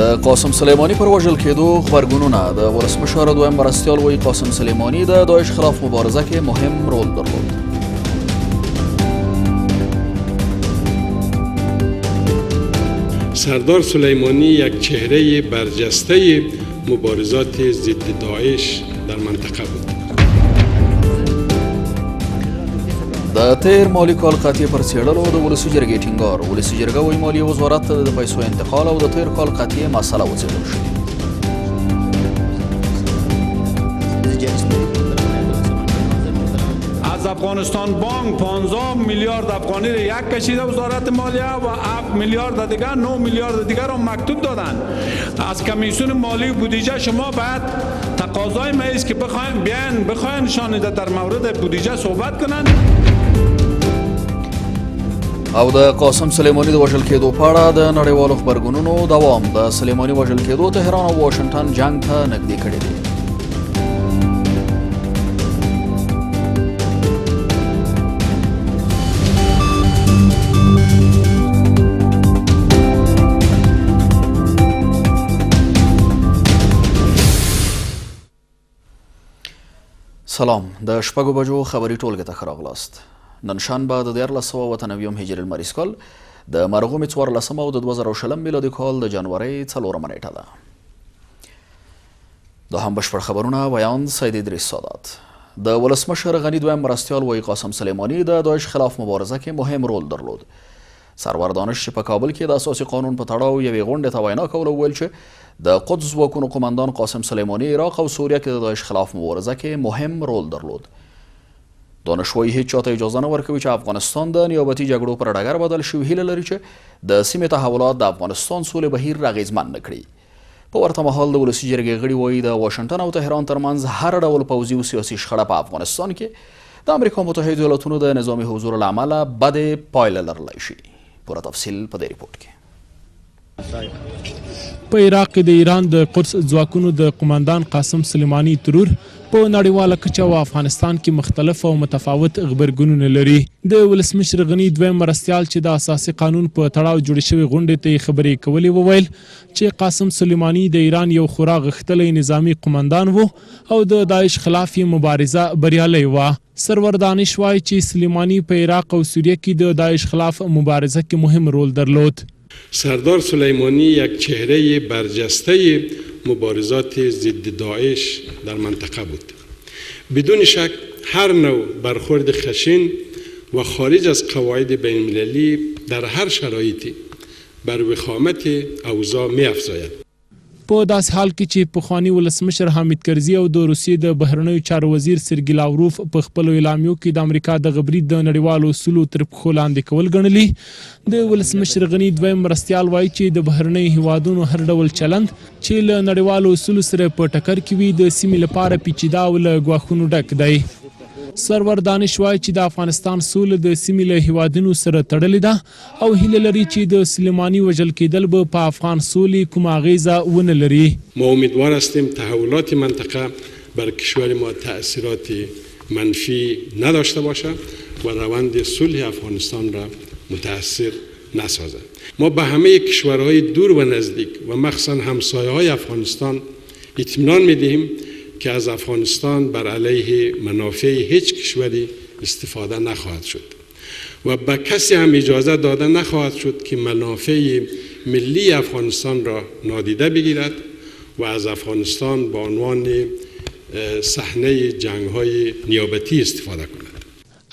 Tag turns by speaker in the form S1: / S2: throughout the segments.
S1: د قاسم سلیماني پر وژل کېدو غبرګونونه. د ولسمشر دویم مرستیال وایي قاسم سلیماني د داعش خلاف مبارزه کې مهم رول درلود.
S2: سردار سلیمانی یک چهره برجسته مبارزات ضد داعش در منطقه بود.
S1: د تیر مالي کال قطعې پر څېړلو د ولسي جرګې ټینګار. ولسي جرګه وایي مالیې وزارت ته د پیسو انتقال او د تیر کال قطعې مسله وڅېړل شي.
S3: از افغانستان بانک 15 میلیارد افغانی را یک کشیده وزارت مالیه و 7 میلیارد دیگر، 9 میلیارد دیگر را مکتوب دادن. از کمیسیون مالی و بودجه شما باید تقاضای ما است که بخواین بیان بخواین شان در مورد بودجه صحبت کنند.
S1: او د قاسم سلیماني د وژل کېدو په اړه د نړیوالو غبرګونونو دوام. د سلیماني وژل کېدو تهران او واشنګټن جنګ ته نږدې کړي دي. سلام، د 6 بجو خبري ټولګې ته ښه راغلاست. نن شنبه د 1398 هجري لمریز کال د مرغومې 14 او د 2020 میلادي کال د جنورۍ 4 نیټه ده. د هم بشپړ خبرونه ویاند سید ادریس سادات. د ولسمشر غني دویم مرستیال وایي قاسم سلیماني د داعش خلاف مبارزه کې مهم رول درلود. سرور دانش چې په کابل کې د اساسي قانون په تړاو یوې غونډې ته وینا کوله وویل چې د قدس ځواکونو قومندان قاسم سلیماني عراق او سوریه کې د داعش خلاف مبارزه کې مهم رول درلود. دانش وایي هیڅ چاته اجازه نه ورکوي چې افغانستان د نیابتي جګړو پر ډګر بدل شي او هیله لري چې د سیمې تحولات د افغانستان سولې بهیر اغېزمن نه کړي. په ورته مهال د ولسي جرګې غړي وایي د واشنګټن او تهران ترمنځ هر ډول پوځي او سیاسي شخړه په افغانستان کې د امریکا متحدو ایالتونو د نظامي حضور له امله بدې پایلې لرلی شي. پوره تفصیل په دې رپورټ کې.
S4: په عراق کې د ایران د قدس ځواکونو د قومندان قاسم سلیماني ترور په نړیواله کچه او افغانستان کې مختلف او متفاوت غبرګونونه لري. د ولسمشر غني دویم مرستیال چې د اساسي قانون په تړاو جوړې شوې غونډې ته یې خبرې کولې وویل چې قاسم سلیماني د ایران یو خورا غښتلی نظامي قومندان و او د داعش خلاف یې مبارزه بریالۍ وه. سرور دانش وایي چې سلیماني په عراق او سوریه کې د داعش خلاف مبارزه کې مهم رول درلود.
S2: سردار سلیمانی یک چهره برجسته مبارزات ضد داعش در منطقه بود. بدون شک هر نوع برخورد خشن و خارج از قواعد بین المللی در هر شرایطی بر وخامت اوضاع می افزاید.
S4: په داسې حال کې چې پخواني ولسمشر حامد کرزي او د روسیې د بهرنیو چارو وزیر سرګي لاوروف په خپلو اعلامیو کې د امریکا دغه برید د نړیوالو اصولو تر پښو لاندې کول ګڼلي، د ولسمشر غني دویم مرستیال وایي چې د بهرنیو هیوادونو هر ډول چلند چې له نړیوالو اصولو سره په ټکر کې وي د سیمې لپاره پیچیده او له ګواښونو ډک دی. سرور دانش وایي چې د افغانستان سوله د سیمې له هیوادونو سره تړلې ده او هیله لري چې د سلیماني وژل کېدل به په افغان سولې کومه اغېزه ونه لري.
S2: ما امیدوار هستیم تحولات منطقه بر کشور ما تاثیرات منفی نداشته باشد و روند صلح افغانستان را متاثر نسازد. ما به همه کشورهای دور و نزدیک و مخصوصا همسایه های افغانستان اطمینان میدهیم که از افغانستان بر علیه منافع هیچ کشوری استفاده نخواهد شد و به کسی هم اجازه داده نخواهد شد که منافع ملی افغانستان را نادیده بگیرد و از افغانستان به عنوان صحنه جنگ‌های نیابتی استفاده کند.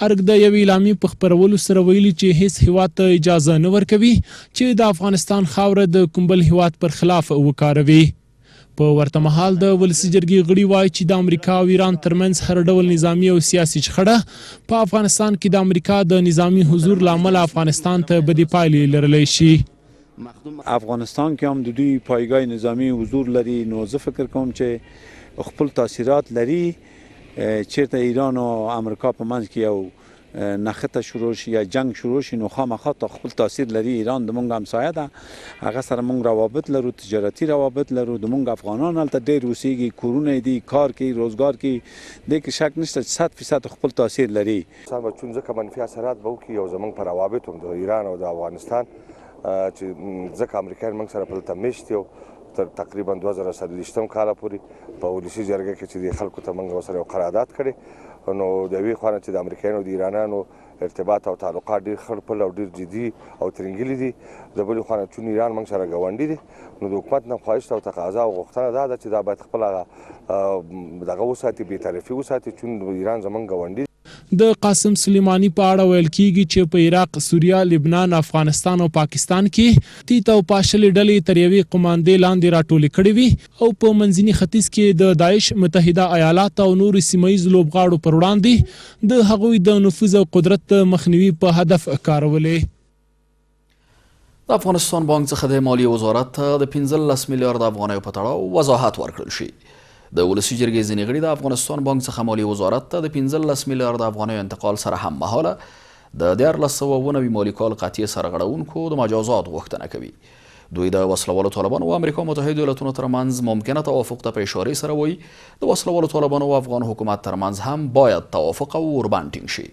S4: ارګ د یوې اعلامیې په خپرولو سره ویلي چې هیڅ هیواد ته اجازه نه ورکوي چې د افغانستان خاوره د کوم بل هیواد پر خلاف وکاروي. په ورته مهال د ولسي جرګې غړي وایي چې د امریکا او ایران ترمنځ هر ډول نظامي او سیاسي شخړه په افغانستان کې د امریکا د نظامي حضور له امله افغانستان ته بدې پایلې لرلی شي.
S5: افغانستان کې هم د دوی پایګاه نظامي حضور لري، نو زه فکر کوم چې خپل تاثیرات لري. چیرته ایران او امریکا په منځ کې یو نښته شروع شي یا جنگ شروع شي نو خامخا تا خپل تاثیر لري. ایران د مونږ همسایه ده، هغه سره مونږ روابط لرو، تجارتي روابط لرو، د مونږ افغانان هلته ډېر اوسېږي، کورونه یې دي، کار کوي، روزګار کوي. دې کې شک نشته چې 100% خپل تاثیر لري.
S6: چون ځکه منفي اثرات به وکړي او زمونږ پر روابط هم د ایران او د افغانستان چې ځکه امریکایان موږ سره په دلته مېشت دي او تر تقریبا 2024 کاله پورې په ولسي جرګه کې چې د خلکو ته موږ ورسره یو قرارداد کړی، نو د یوې خوا نه چې د امریکایانو د ایرانیانو ارتباط او تعلقات ډیر خړ پل او ډیر جدي او ترنګلي دي، د بلې خوا نه چون ایران موږ سره ګاونډي دي، نو د حکومت نه خواهش او تقاضا او غوښتنه دا ده چې دا باید خپل هغه دغه وساتي، بې طرفي وساتي، چون ایران زموږ ګاونډي.
S4: د قاسم سلیماني په اړه ویل کیږي چې په عراق، سوریه، لبنان، افغانستان او پاکستان کې تیت او پاشلې ډلې تر یوې قوماندې لاندې راټولې کړې وې او په منځني ختیځ کې د داعش، متحده ایالات او نورو سیمه ییزو لوبغاړو پر وړاندې د هغوی د نفوذ او قدرت د مخنیوي په هدف کارولې.
S1: د افغانستان بانک څخه د مالیې وزارت ته د 15 میلیارد افغانیو په تړاو وضاحت ورکړل شي. د ولسي جرګې ځینې غړي د افغانستان بانک څخه مالیې وزارت ته د 15 میلیارد افغانیو انتقال سره هم مهاله د 1397 مالي کال قطعې سرغړونکو د مجازات غوښتنه کوي. دوی د وسلوالو طالبانو او امریکا متحدو ایالتونو ترمنځ ممکنه توافق ته په اشارې سره وایي، د وسلوالو طالبانو او افغان حکومت ترمنځ هم باید توافق او اوربند ټینګ شي.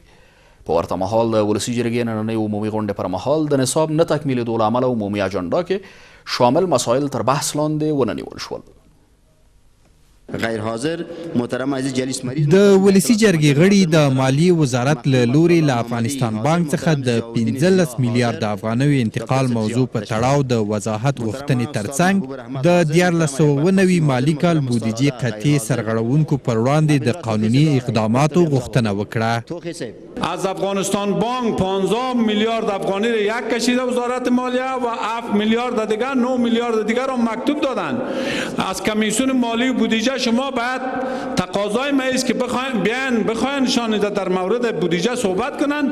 S1: په ورته مهال د ولسي جرګې نننۍ عمومي غونډې پر مهال د نصاب نه تکمیلېدو له امله عمومي اجنډا کې شامل مسایل تر بحث لاندې ونه نیول شول.
S7: غیر حاضر محترم عزیز جلیس مریض.
S8: د ولسي جرګې غړي د مالیې وزارت له لورې له افغانستان بانک څخه د 15 میلیارده افغانیو انتقال موضوع په تړاو د وضاحت غوښتنې ترڅنګ د 1397 مالي کال بودیجې قطعې سرغړونکو پر وړاندې د قانوني اقداماتو غوښتنه وکړه.
S3: از افغانستان بانک 15 میلیارد افغانی را یک کشیده وزارت مالیه و 7 میلیارد دیگر 9 میلیارد دیگر را مکتوب دادن. از کمیسیون مالی و بودجه شما باید تقاضای ما است که بخواین بیان بخواین شان در مورد بودجه صحبت کنن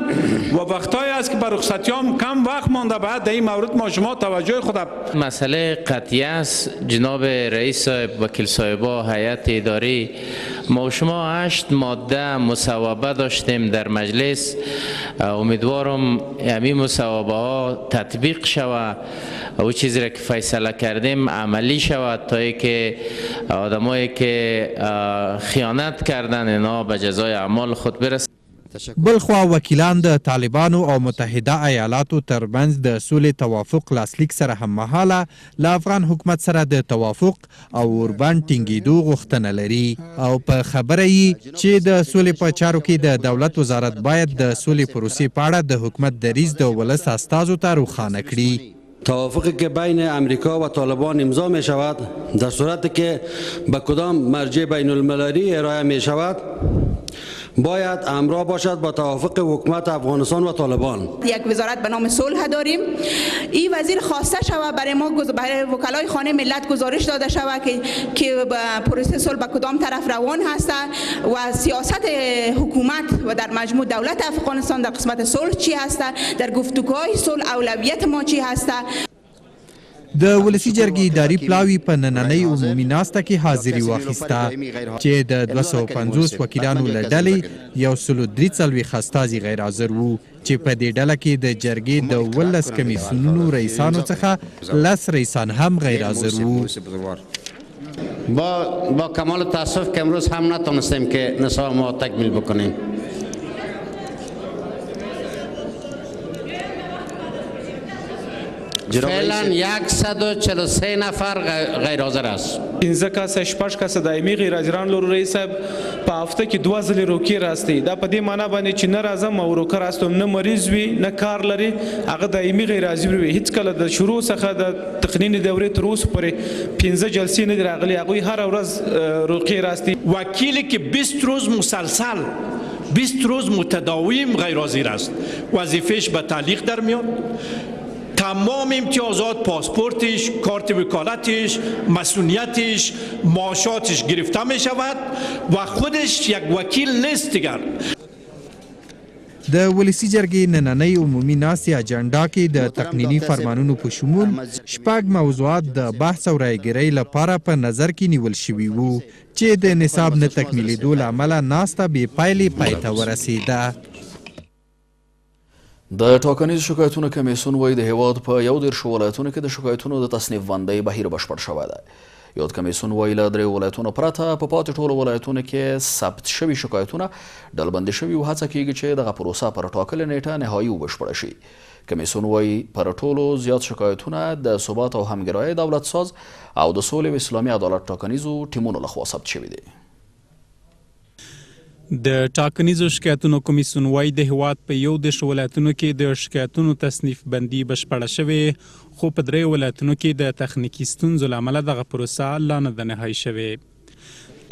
S3: و وقتایی است که بر رخصتیام کم وقت مانده، باید در این مورد ما شما توجه خود.
S9: مسئله قطعی است جناب رئیس صاحب، وکیل صاحبا، هیئت اداری، ما شما 8 ماده مصوبه داشتیم در مجلس. امیدوارم همین مصوبه ها تطبیق شود، او چیزی را که فیصله کردیم عملی شود، تا اینکه آدمایی که خیانت کردن اینا به جزای اعمال خود برسند.
S8: بلخوا وکیلان د طالبانو او متحده ایالاتو ترمنځ د سولې توافق لاسلیک سره هممهاله له افغان حکومت سره د توافق او اوربند ټینګېدو غوښتنه لري او په خبره یي چې د سولې په چارو کې د دولت وزارت باید د سولې پروسې په اړه د حکومت دریځ د ولس استازو ته روښانه کړي.
S10: توافقی که بین امریکا و طالبان امضا می شود در صورتی که به کدام مرجع بین المللی ارائه می شود باید همراه باشد با توافق حکومت افغانستان و طالبان.
S11: یک وزارت به نام صلح داریم، این وزیر خواسته شود برای ما برای وکلای خانه ملت گزارش داده شود که پروسه صلح به کدام طرف روان هست و سیاست حکومت و در مجموع دولت افغانستان در قسمت صلح چی هست، در گفتگوهای صلح اولویت ما چی هست.
S8: د ولسي جرګې اداري پلاوي په نننۍ عمومي ناسته کې حاضري واخیسته چې د 250 وکیلانو له ډلې 143 استازي غیر حاضر وو، چې په دې ډله کې د جرګې د 17 کمیسیونونو رئیسانو څخه 10 رئیسان هم غیر حاضر وو.
S10: با کمال تاسف که امروز هم نتونستیم که نصاب ما تکمیل بکنیم. فعلا 143 نفر غیر حاضر است.
S12: 5 کسه 6 کسه دایمي غیر حاضران لرو. رئیس صاحب په هفته کې 2 ځلې روکې راستي، دا په دې معنا باندې چې نه راځم او روکه راستم، نه مریض وي نه کار لري، هغه دایمي غیر حاضر وي. هیڅکله د شروع څخه د تقنیني دورې تر اوسه پورې 5 جلسې نه دي راغلي، هغوی هره ورځ روکې راستي.
S13: وکیلی که 20 روز مسلسل 20 روز متداوم غیر حاضر است وظیفه‌اش به تعلیق در میاد، تمام امتیازات پاسپورتش، کارت وکالتش، مسئولیتش، معاشاتش گرفته می شود و خودش یک وکیل نیست دیگر.
S8: د ولسي جرګې نننۍ عمومي ناستې اجنډا کې د تقنیني فرمانونو په شمول 6 موضوعات د بحث او رایګیرۍ لپاره په نظر کې نیول شوي وو چې د نصاب نه تکمیلېدو له امله ناسته بې پایلې پای ته ورسېده.
S1: د ټاکنیزو شکایتونو کمېسیون وایي، د هېواد په 31 ولایتونو کې د شکایتونو د تصنیف بندۍ بهیر بشپړ شوی دی. یاد کمېسیون وایي، له دریو ولایتونو پرته په پاتې ټولو ولایتونو کې ثبت شوي شکایتونه ډلبندي شوي او هڅه کېږي چې دغه پروسه پر ټاکلې نېټه نهایي وبشپړه شي. کمېسیون وایي، پر ټولو زیات شکایتونه د ثبات او همګرایۍ دولت ساز او د سولې او اسلامي عدالت ټاکنیزو ټیمونو لخوا ثبت شوي دي.
S14: د ټاکنیزو شکایتونو کمیسیون وايي، د هېواد په 31 ولایتونو کې د شکایتونو تصنیف بندي بشپړه شوې، خو په دریو ولایتونو کې د تخنیکي ستونزو له امله دغه پروسه لا نه ده نهايي شوې.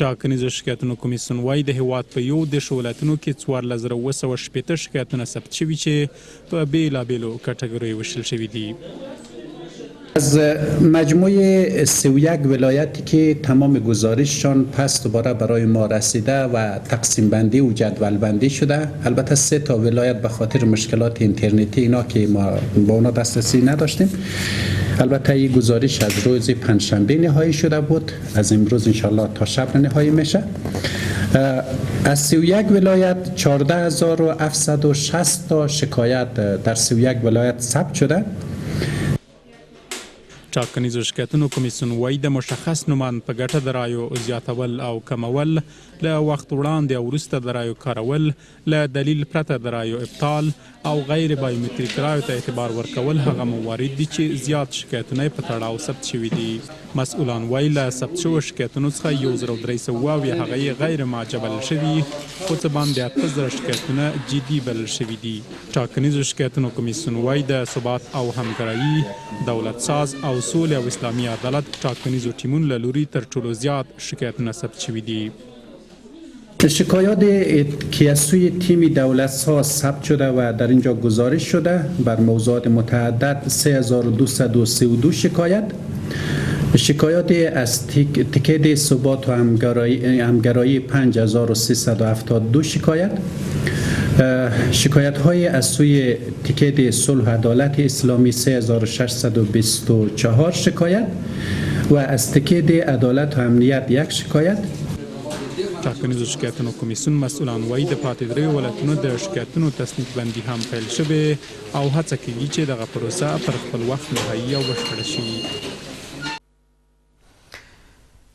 S14: ټاکنیزو شکایتونو کمیسیون وايي، د هېواد په 31 ولایتونو کې 14760 شکایتونه ثبت شوي چې په بېلابېلو کټګوریو وېشل شوي دي.
S15: از مجموع 31 ولایتی که تمام گزارششان پس دوباره برای ما رسیده و تقسیم بندی و جدول بندی شده، البته 3 تا ولایت به خاطر مشکلات اینترنتی اینا که ما با اونا دسترسی نداشتیم، البته این گزارش از روز پنجشنبه نهایی شده بود، از امروز انشالله تا شب نهایی میشه. از 31 ولایت 14760 تا شکایت در 31 ولایت ثبت شده.
S14: ټاکنیزو شکایتونو کمیسیون وایي، د مشخص نوماند په ګټه د رایو زیاتول او کمول، له وخت وړاندې او وروسته د رایو کارول، له دلیل پرته د رایو ابطال او غیر بایومتریک رایو ته اعتبار ورکول هغه موارد دي چې زیات شکایتونه یې په تړاو ثبت شوي دي. مسؤلان وایي، له ثبت شوو شکایتونو څخه 1377 هغه یې غیر موجه بلل شوي، خو څه باندې 8000 شکایتونه جدي بلل شوي دي. ټاکنیزو شکایتونو کمیسیون وایي، د ثبات او همګرایي، دولت ساز او سولې او اسلامي عدالت ټاکنیزو ټیمونو له لوري تر ټولو زیات شکایتونه ثبت شوي دي.
S15: شکایات که از سوی تیم دولت ساز ثبت شده و در اینجا گزارش شده بر موضوعات متعدد 3232 شکایت، شکایات از تکید ثبات و همگرایی 5372 شکایت، شکایت های از سوی تکید صلح و عدالت اسلامی 3624 شکایت و از تکید عدالت و امنیت 1 شکایت.
S14: ټاکنیزو شکایتونو کمیسیون مسؤلان وایي، د پاتې دریو ولایتونو د شکایتونو تصنیف بندي هم پیل شوې او هڅه کیږي چې دغه پروسه پر خپل وخت نهایي او بشپړه شي.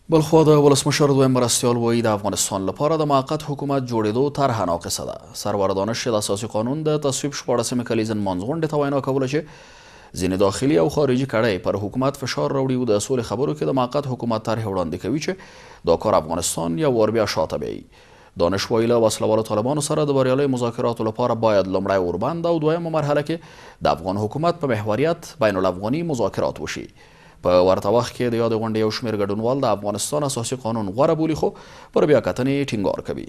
S1: بلخوا د ولسمشر دویم مرستیال وایي، د افغانستان لپاره د موقت حکومت جوړېدو طرحه ناقصه ده. سرور دانش د اساسي قانون د تصویب 16مې کلیزې نمانځغونډې ته وینا کوله چې ځینې داخلي او خارجي کړۍ پر حکومت فشار راوړي او د سولې خبرو کې د موقت حکومت طرحې وړاندې کوي چې دا کار افغانستان یو وار بیا شاته بیایي. دانش وایي، له وسلهوالو طالبانو سره د بریالیو مذاکراتو لپاره باید لومړی اوربند او دویمه مرحله کې د افغان حکومت په محوریت بین الافغاني مذاکرات وشي. په ورته وخت کې د یادې غونډې یو شمېر ګډونوال د افغانستان اساسي قانون غوره بولي، خو پر بیا کتنې ټینګار کوي.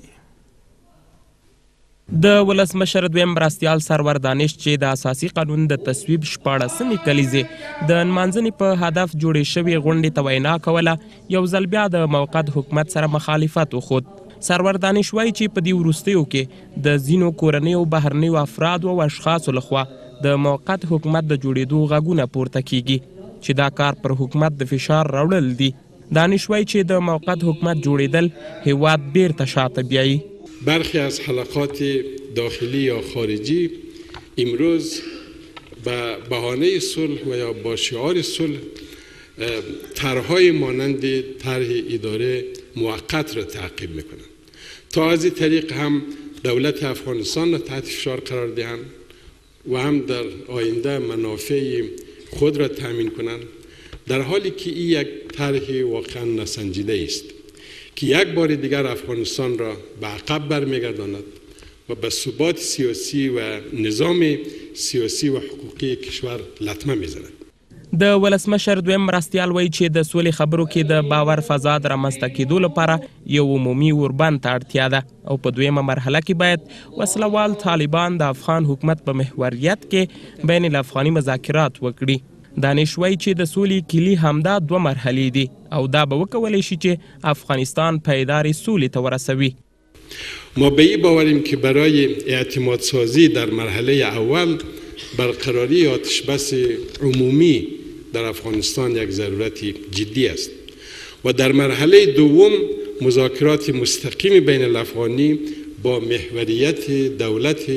S16: د ولسمشر دویم مرستیال سرور دانش چې د اساسي قانون د تصویب 16مې کلیزې د نمانځنې په هدف جوړې شوې غونډې ته وینا کوله، یو ځل بیا د موقت حکومت سره مخالفت وښود. سرور دانش وایي چې په دې وروستیو کې د ځینو کورنیو او بهرنیو افرادو او اشخاصو لخوا د موقت حکومت د جوړېدو غږونه پورته کیږي چې دا کار پر حکومت د فشار راوړل دي. دانش وایي چې د موقت حکومت جوړېدل هېواد بیرته شاته بیایي.
S2: برخی از حلقات داخلی یا خارجی امروز به بهانه صلح و یا با شعار صلح طرحهای مانند طرح اداره موقت را تعقیب میکنند تا از این طریق هم دولت افغانستان را تحت فشار قرار دهند و هم در آینده منافع خود را تامین کنند، در حالی که این یک طرح واقعا نسنجیده است که یک بار دیگر افغانستان را به عقب برمیگرداند و به ثبات سیاسی و نظام سیاسی و حقوقی کشور لطمه میزند.
S16: د ولسمشر دویم مرستیال وایي چې د سولې خبرو کې د باور فضا د رامنځته کېدو لپاره یو عمومي اوربند ته اړتیا ده او په دویمه مرحله کې باید وسله وال طالبان د افغان حکومت په محوریت کې بین الافغاني مذاکرات وکړي. دانش وایي چې د سولې کلي همدا دوه مرحلې دي او دا به وکولی شي چې افغانستان پایدارې سولې ته ورسوي.
S2: ما به این باوریم که برای اعتماد سازی در مرحله اول برقراری آتش بس عمومی در افغانستان یک ضرورت جدی است و در مرحله دوم مذاکرات مستقیم بین الافغانی با محوریت دولت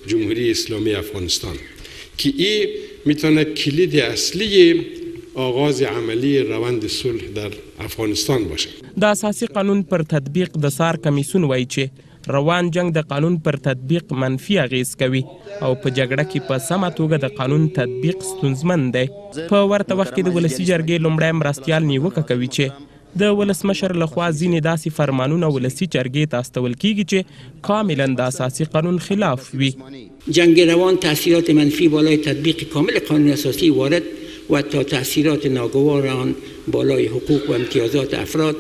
S2: جمهوری اسلامی افغانستان که این میتونه کلید اصلی آغاز عملی روند صلح در افغانستان باشه.
S16: د اساسي قانون پر تطبیق د څار کمیسیون وایي چې روان جنګ د قانون پر تطبیق منفي اغېز کوي او په جګړه کې په سمه توګه د قانون تطبیق ستونزمن دی. په ورته وخت کې د ولسي جرګې لومړی مرستیال نیوکه کوي چې د ولسمشر له خوا ځینې داسې فرمانونه ولسي جرګې ته استول کېږي چې کاملاً د اساسي قانون خلاف وي.
S17: جنګ روان تاثیرات منفي بالای تطبیق کامل قانون اساسي وارد و تا تاثیرات ناگوار آن بالای حقوق و امتیازات افراد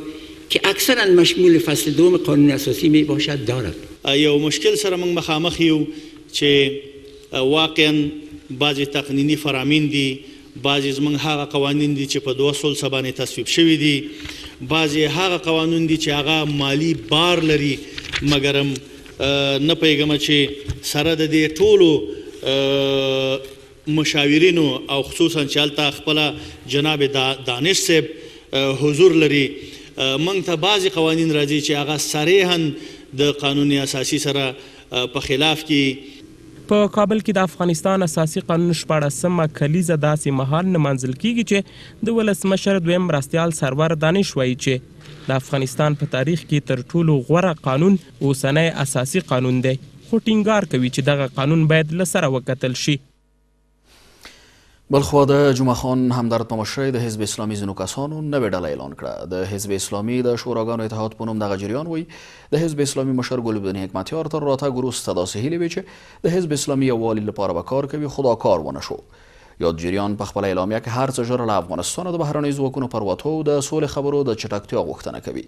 S17: که اکثراً مشمول فصل دوم قانون اساسي می باشد دارد.
S18: یو مشکل سره موږ مخامخ یو چې واقعاً بعضې تقنیني فرامین دي، بعضې زموږ هغه قوانین دي چې په دوه ثلثه باندې تصویب شوي دي، بعضې هغه قوانین دي چې هغه مالي بار لري، مګرم نه پوهېږم چې سره د دې ټولو مشاورینو او خصوصا چې هلته خپله جناب دانش صاحب حضور لري، موږ ته بعضې قوانین راځي چې هغه صریحا د قانون اساسي سره په خلاف کې.
S16: په کابل کې د افغانستان اساسي قانون شپاړسمه کلیزه داسې مهال نمانځل کېږي چې د ولسمشر دویم مرستیال سرور دانش وایي چې د افغانستان په تاریخ کې تر ټولو غوره قانون اوسنی اساسي قانون دی، خو ټینګار کوي چې دغه قانون باید له سره وکتل شي.
S1: بلخوا د جمعه خان همدرد په مشرۍ د حزب اسلامي ځینو کسانو نوې ډله اعلان کړه. د حزب اسلامي د شوراګانو اتحاد په نوم دغه جریان وایي د حزب اسلامي مشر ګلبدین حکمتیار تر راتګ وروسته داسې هیلې وې چې د حزب اسلامي یووالي لپاره به کار کوي، خو دا کار ونه شو. یاد جریان په خپله اعلامیه کې هر څه ژر له افغانستانه د بهرنیو ځواکونو پر وتو او د سولې خبرو د چټکتیا غوښتنه کوي.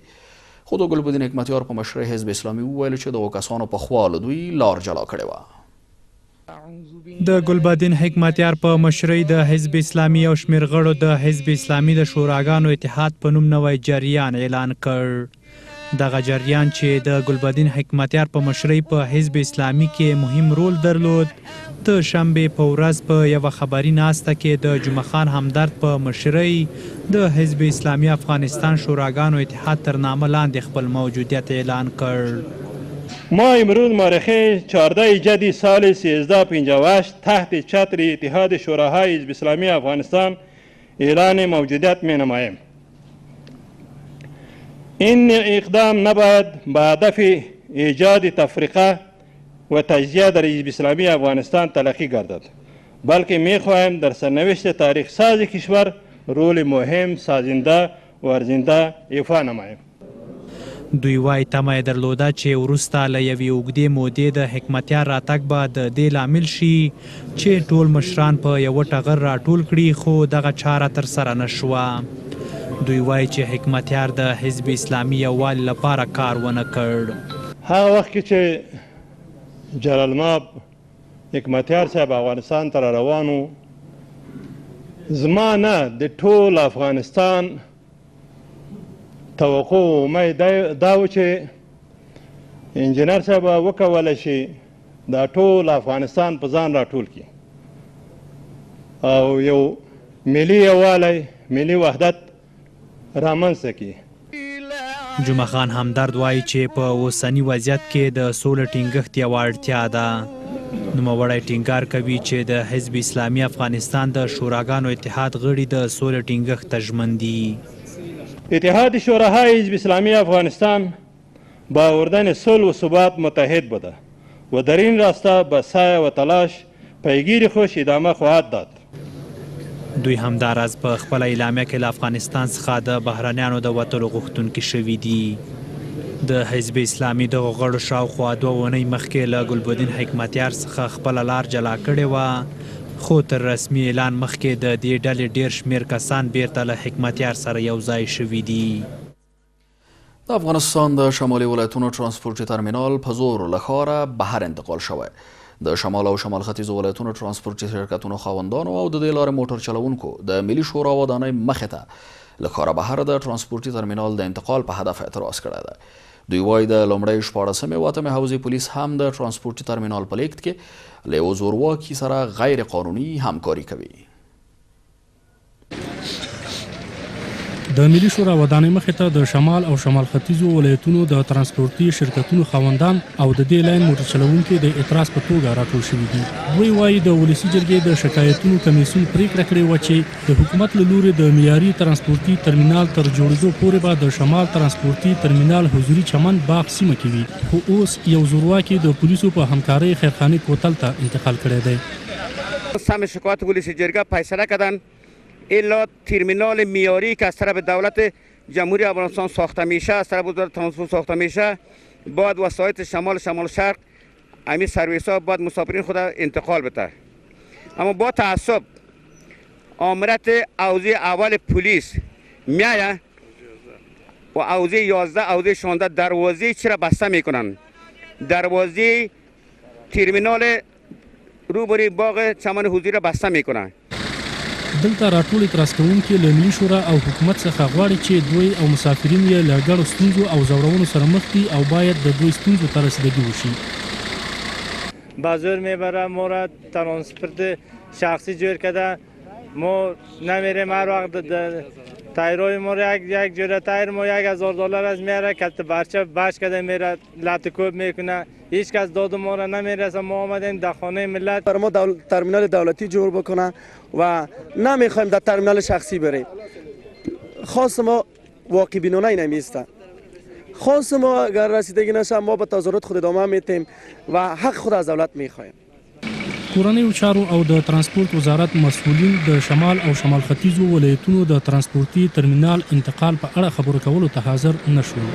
S1: خو د ګلبدین حکمتیار په مشرۍ حزب اسلامي وویل چې دغو کسانو پخوا له دوی لار جلا کړې وه.
S19: د ګلبدین حکمتیار په مشرۍ د حزب اسلامي یو شمېر غړو د حزب اسلامي د شوراګانو اتحاد په نوم نوی جریان اعلان کړ. دغه جریان چې د ګلبدین حکمتیار په مشرۍ په حزب اسلامي کې مهم رول درلود، د شنبې په ورځ په یوه خبري ناسته کې د جمعه خان همدرد په مشرۍ د حزب اسلامي افغانستان شوراګانو اتحاد تر نامه لاندې خپل موجودیت اعلان کړ.
S20: ما امروز مورخ 14 جدی سال 1358 تحت چتر اتحاد شوراهای حزب اسلامی افغانستان اعلان موجودیت می نماییم. این اقدام نباید به هدف ایجاد تفرقه و تجزیه در حزب اسلامی افغانستان تلقی گردد، بلکه می خواهیم در سرنوشت تاریخ ساز کشور رول مهم سازنده و ارزنده ایفا نماییم.
S19: دوی وايي تمه یې درلوده چې وروسته له یوې اوږدې مودې د حکمتیار راتګ به د دې لامل شي چې ټول مشران په یوه ټغر راټول کړي، خو دغه چاره ترسره نه شوه. دوی وايي چې حکمتیار د حزب اسلامي یووالي لپاره کار ونه کړ.
S20: هغه وخت کې چې جلالماب حکمتیار صاحب افغانستان ته را روان و، زما نه د ټول افغانستان توقع و امید دا و چې انجینر صاحب وکولی شي دا ټول افغانستان په ځان راټول کړي او یو ملي یووالی، ملي وحدت رامنځته کړي.
S19: جمعه خان همدرد وايي چې په اوسني وضعیت کې د سولې ټینګښت یوه اړتیا ده. نوموړی ټینګار کوي چې د حزب اسلامي افغانستان د شوراګانو اتحاد غړي د سولې ټینګښت ته ژمن دي.
S20: اتحاد شوراهای حزب اسلامی افغانستان با آوردن صلح و ثبات متحد بوده و در این راستا به سعی و تلاش پیگیر خوش ادامه خواهد داد.
S19: دوی همداراز په خپله اعلامیه کې له افغانستان څخه د بهرنیانو د وتلو غوښتونکي شوي دي. د حزب اسلامي دغو غړو شاوخوا دوه اونۍ مخکې له ګلبدین حکمتیار څخه خپله لار جلا کړې وه، خو تر رسمي اعلان مخکې د دې ډلې ډېر شمېر کسان بېرته له حکمتیار سره یو ځای شوي دي.
S1: د افغانستان د شمالي ولایتونو ترانسپورتي ترمینال په زور له ښاره بهر انتقال شوی. د شمال او شمال ختیځو ولایتونو ترانسپورتي شرکتونو خاوندانو او د دې لارې موټر چلوونکو د ملي شورا ودانۍ مخې ته له ښاره بهر د ترانسپورتي ترمینال د انتقال په هدف اعتراض کړی دی. دوی وايي د لومړۍ شپاړسمې او اتمې حوزې پولیس هم د ترانسپورتي ترمینال په لیږد کې له یوه زورواکي سره غیر قانوني همکاري کوي.
S21: د ملي شورا ودانۍ مخې ته د شمال او شمال ختیځو ولایتونو د ترانسپورتي شرکتونو خاوندان او د دې لاین موټر چلوونکي د اعتراض په توګه راټول شوي دي. دوی وايي، د ولسي جرګې د شکایتونو کمېسیون پرېکړه کړې وه چې د حکومت له لوري د معیاري ترانسپورتي ترمینال تر جوړېدو پورې به د شمال ترانسپورتي ترمینال حضوري چمن باغ سیمه کې وي، خو اوس یو زورواکي د پولیسو په همکارۍ خیرخانې کوتل ته انتقال کړی دی.
S22: سم شکایت ولسي جرګه فیصله کردند الا ترمینال معیاری که از طرف دولت جمهوری افغانستان ساخته میشه از طرف وزارت ترانسپورت ساخته میشه باید وسایط شمال شمال شرق امی سرویس ها باید مسافرین خود انتقال بده اما با تعصب آمرت حوزه اول پلیس میایه و حوزه 11 حوزه 16 دروازه چرا بسته میکنن دروازه ترمینال روبروی باغ چمن حضوری را بسته میکنند.
S21: دلته راټول اعتراض کوونکي له ملي شورا او حکومت څخه غواړي چې دوی او مسافرین یې له ګڼو ستونزو او ځورونو سره مخ دي او باید د دوی ستونزو ته رسیدګي وشي.
S23: به زور میبره ما را ترانسپورت شخصی جور کده ما نمیریم هر وقت تایرای ما را یک یک جوره تایر ما 1000 دلار از میاره کلت برچه بش کده میره لط کوب میکنه هیچ کس داد ما را نمیرسه ما آمدیم در خانه ملت
S24: بر ما ترمینال دولتی جور بکنه و نمیخوایم در ترمینال شخصی بریم. خواست ما واقع بینانه نمیسته. خواست ما اگر رسیدگی نشه ما به تظاهرات خود ادامه میتیم و حق خود از دولت میخوایم.
S21: کورنیو چارو او د ترانسپورت وزارت مسوولین د شمال او شمال ختیځو ولایتونو د ترانسپورتي ترمینال انتقال په اړه خبرو کولو ته حاضر نه شول.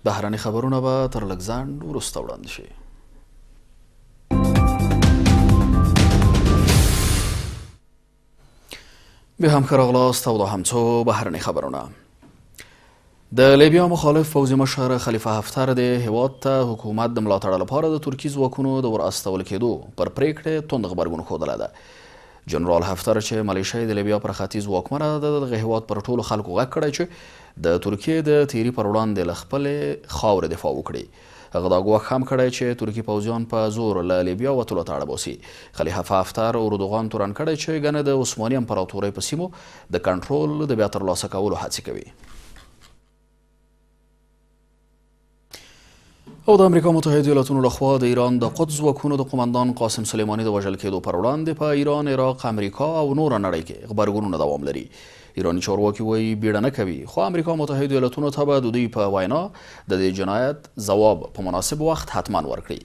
S1: بهرني خبرونه به تر لږ ځنډ وروسته وړاندې شي. بیا هم ښه راغلاست او دا هم څو بهرني خبرونه. د لیبیا مخالف پوځي مشر خلیفه حفتر د هیواد ته حکومت د ملاتړ لپاره د ترکي ځواکونو د ور استول کېدو پر پرېکړې توند غبرګون ښودلی دی. جنرال حفتر چې ملیشه یې د لیبیا پر ختیځ واکمنه ده، د دغه هیواد پر ټولو خلکو غږ کړی چې د ترکیې د تیري پر وړاندې له خپلې خاورې دفاع وکړي. هغه دا ګواښ هم کړی چې ترکي پوځیان په زور له لیبیا وتلو ته اړ باسي. خلیفه حفتر اردوغان تورن کړی چې ګنې د عثماني امپراتورۍ په سیمو د کنټرول د بیا ترلاسه کولو هڅې کوي. او د امریکا متحدو ایالتونو لخوا د ایران د قدس ځواکونو د قومندان قاسم سلیماني د وژل کېدو پر وړاندې په ایران، عراق، امریکا او نوره نړۍ کې غبرګونونه دوام لري. ایراني چارواکي وایي بیړه نه کوي، خو امریکا متحدو ایالتونو ته به د دوی په وینا د دې جنایت ځواب په مناسب وخت حتما ورکړي.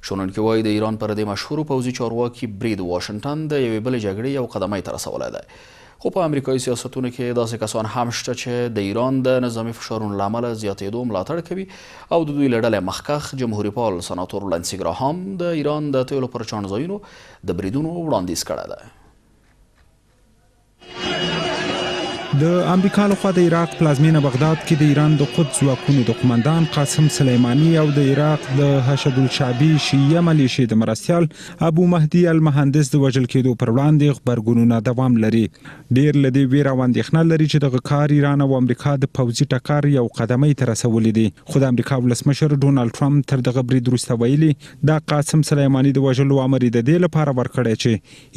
S1: شنونکي وایي د ایران پر دې مشهور پوځي چارواکي برید واشنګټن د یوې بلې جګړې یو قدمۍ ته رسولی دی. خو په امریکایي سیاستونو کې داسې کسان هم شته چې د ایران د نظامي فشارونو له امله زیاتېدو ملاتړ کوي او د دوی له ډلې مخکښ جمهوریپال سناتور لنسي ګراهام د ایران د تیلو پر چاڼځایونو د بریدونو وړاندیز کړی دی.
S25: د امریکا لخوا د عراق پلازمینه بغداد کې د ایران د قدس ځواکونو د قومندان قاسم سلیماني او د عراق د حشد الشعبي شیعه ملیشې د مرستیال ابو مهدي المهندس د وژل کېدو پر وړاندې غبرګونونه دوام لري. ډېر له دې وېره او اندېښنه لري چې دغه کار ایران او امریکا د پوځي ټکر یو قدمۍ ته رسولي دي. خو د امریکا ولسمشر ډونالډ ټرمپ تر دغه برید وروسته ویلي، د قاسم سلیماني د وژلو امر یې د دې لپاره ورکړی چې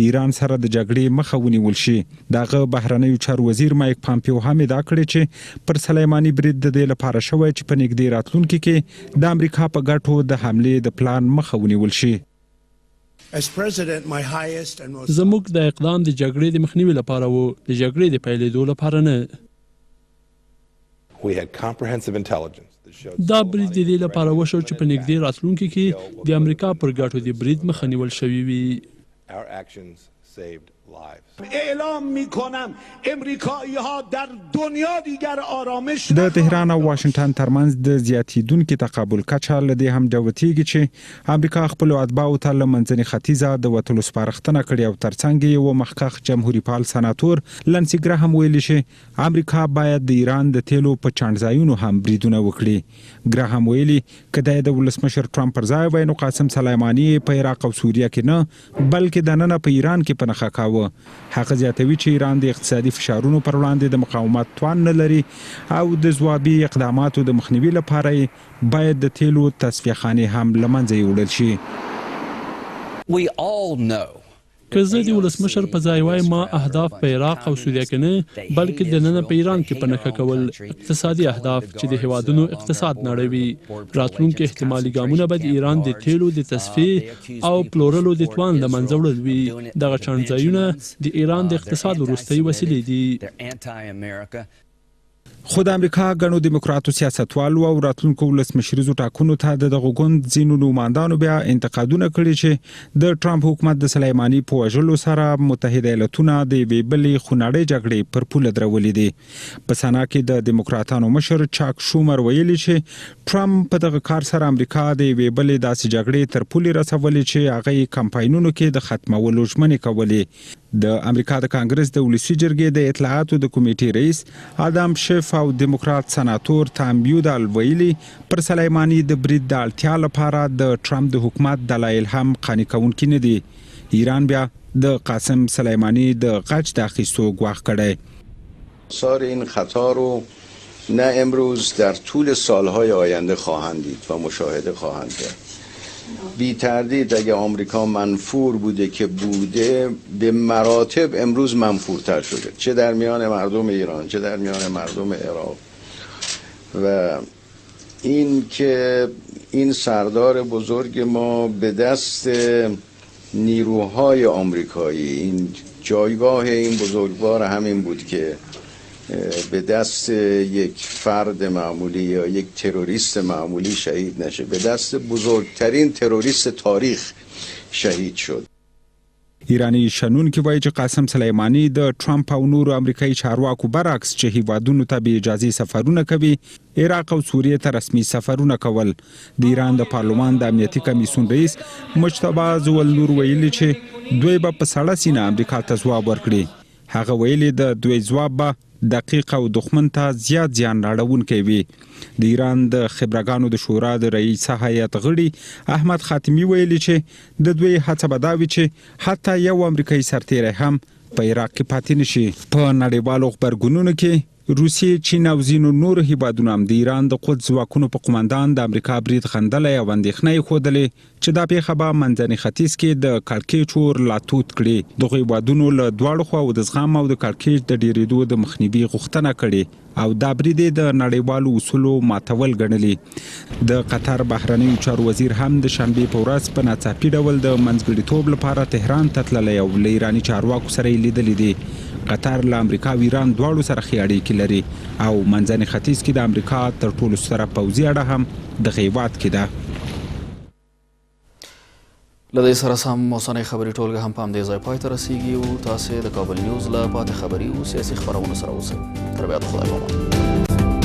S25: ایران سره د جګړې مخه ونیول شي. د هغه بهرنیو چارو وزیر مایک پامپیو هم ادعا کړې چې پر سلیماني برید د دې لپاره شوی چې په نږدې راتلونکي کې د امریکا په ګټو د حملې د پلان مخه ونیول شي.
S26: زموږ دا اقدام د جګړې د مخنیوي لپاره و، د جګړې د پیلېدو لپاره نه. دا برید د دې لپاره وشو چې په نږدې راتلونکي کې د امریکا پر ګټو د برید مخه نیول شوې وي.
S25: د تهران او واشنګټن ترمنځ د زیاتېدونکي تقابل کچه له دې هم جوتېږي چې امریکا خپلو اتباعو ته له منځني ختیځه د وتلو سپارښتنه کړې او ترڅنګ یې یوه مخکښ جمهوریپال سناتور لنسي ګراهم ویلي چې امریکا باید د ایران د تېلو په چاڼځایونو هم بریدونه وکړي. ګراهام ویلي، که دی د ولسمشر ټرمپ پر ځای وای نو قاسم سلیماني یې په عراق او سوریه کې نه، بلکې دننه په ایران کې په نښه کاوه. هغه زیاتوي چې ایران د اقتصادي فشارونو پر وړاندې د مقاومت توان نه لري او د ځوابي اقداماتو د مخنیوي لپاره یې باید د تېلو تصفیه خانې هم له منځه یوړل شي.
S27: We all know
S26: که زه د ولسمشر په ځای وای، ما اهداف په عراق او سوریه کې نه، بلکې دننه په ایران کې په نښه کول، اقتصادي اهداف چې د هېوادونو اقتصاد نړوي. راتلونکي احتمالي ګامونه به د ایران د تېلو د تصفیې او پلورلو د توان له منځه وړل وي. دغه چاڼځایونه د ایران د اقتصاد وروستۍ وسیلې دي.
S25: خو د امریکا ګڼو دیموکراتو سیاستوالو او راتلونکو ولسمشریزو ټاکنو ته د دغه ګوند ځینو نوماندانو بیا انتقادونه کړي چې د ټرمپ حکومت د سلیماني په وژلو سره متحده ایالتونه د یوې بلې خونړۍ جګړې پر پوله درولي دي. په سنا کې د دیموکراتانو مشر چاک شومر ویلي چې ټرمپ په دغه کار سره امریکا د یوې بلې داسې جګړې تر پولې رسولې چې هغه یې کمپاینونو کې د ختمولو ژمنې کولې. د امریکا د کانګرس د ولسي جرګې د اطلاعاتو د کمیټې رئیس ادم شف او دیموکرات سناتور تام یودال ویلي، پر سلیماني د برید د اړتیا لپاره د ټرمپ د حکومت دلایل هم قانع کوونکي نه دي. ایران بیا د قاسم سلیماني د غچ د اخیستو ګواښ کړی.
S3: آثار این خطا رو نه امروز در طول سالهای آینده خواهند دید و مشاهده خواهند کرد. بی تردید اگه آمریکا منفور بوده که بوده، به مراتب امروز منفورتر شده، چه در میان مردم ایران چه در میان مردم عراق. و این که این سردار بزرگ ما به دست نیروهای آمریکایی، این جایگاه این بزرگوار همین بود که به دست یک فرد معمولی یا یک تروریست معمولی شهید نشه، به دست بزرگترین تروریست تاریخ شهید شد.
S25: ایراني شنونکي وایي چې قاسم سلیماني د ټرمپ او نورو امریکایي چارواکو برعکس چې هیوادونو ته بې اجازې سفرونه کوي، عراق او سوریې ته رسمي سفرونه کول. د ایران د پارلمان د امنیتي کمیسیون رئیس مجتبی ذوالنور ویلي چې دوی به په سړه سینه امریکا ته ځواب ورکړي. هغه ویلي د دوی ځواب به دقیق او دښمن ته زیات زیان راړونکی وي. د ایران د خبرګانو د شورا د رئیسه هیئت غړي احمد خاتمي ویلي چې د دوی هڅه به دا وي چې حتی یو امریکایي سرتیری هم په عراق کې پاتې نشي. په نړیوالو غبرګونونو کې روسیې، چین او ځینو نورو هیوادونو هم د ایران د قدس ځواکونو په قومندان د امریکا برید غندلی او اندېښنه یې ښودلې چې دا پېښه به منځني ختیځ کې د کړکېچ اور لا تود کړي. دغو هېوادونو له دواړو خواوو د زغم او د کړکېچ د ډېرېدو د مخنیوي غوښتنه کړې او دا برید یې د نړیوالو اصولو ماتول ګڼلي. د قطر بهرنیو چارو وزیر هم د شنبې په ورځ په ناڅاپي ډول د منځګړیتوب لپاره تهران ته تللی او له ایراني چارواکو سره یې لیدلي دي. قطر له امریکا او ایران دواړو سره ښې اړیکې لري او منځني ختیځ کې د امریکا تر ټولو ستره پوځي اډه هم دغه هېواد کې ده.
S1: له دې سره سم اوسنۍ خبري ټولګه هم په همدې ځای پای ته رسیږي او تاسې د کابل نیوز له پاتې خبري او سیاسي خپرونو سره اوسئ. تر بیا د خدای پامان.